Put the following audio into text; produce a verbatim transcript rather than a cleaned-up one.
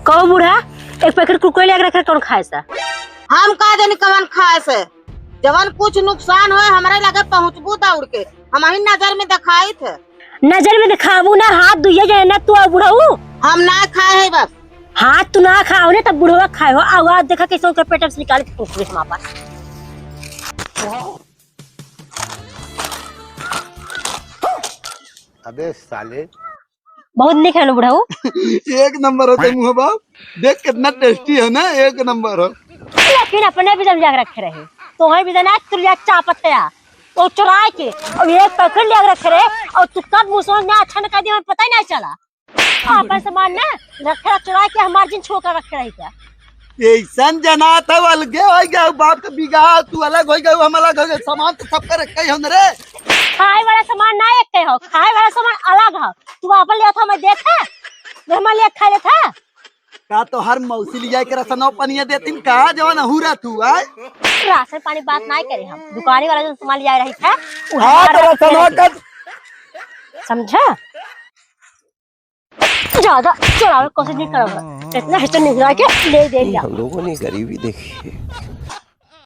कहो बूढ़ा, एक पैकेट कुरकुरे लिया के रखे, कौन खाए सा? हम का जानी कवन खाए से, जवन कुछ नुकसान होए हमरे लगे पहुँचबू दौड़ के, हम ही नजर में दिखाई थे। नजर में दिखाबू ना, हाथ धुइया जाए ना तू, आ बुढ़ऊ। हम ना खाए है बस। हाथ तू ना खाओ ने, तब बुढ़वा खाए हो। आओ, आओ, देखा कैसे ओकर पेट से निकाल के कुरकुरे हम आपन। अबे साले। बहुत निक है लो बुढ़ऊ। एक नंबर होते मुँह बाप, देख कितना टेस्टी है ना, एक नंबर हो। लेकिन अपने भी जम जाग रखे रहे, तो है भी ना तू लिया चापत है यार। तो चुराए के अब एक पैकेट लिया रखे रहे, और तू कब मुँह समझ में अच्छा न कर दिया, हमें पता ही नहीं चला। आपन सामान ना रखे रहे, चुराए के हमार जिन छोका रखे रही क्या? ऐसन जना था, अलगे हो गया बाप के बिगाह, तू अलग हो गया, हम अलग हो गए, सामान तो सबका रखे ही हम रे। खाए वाला सामान ना एक हो, खाए वाला सामान अलग हो। तू आपन लिया था, मैं देखा, मैं हमारे लिए खा लेता। का तो हर मौसी लिया के रसनो पनिया देतिन का, जवन अहूरा तू आए? राशन पानी बात ना करे हम, दुकानी वाला जो सामान लिया रही था, वो हाँ, हमारा तो रसनो रखे। का समझा? ज्यादा चलावे कोशिश नहीं करो, इतना हिस्सा निकला के ले दे ये दिया। हम लोगों ने गरीबी देखी है।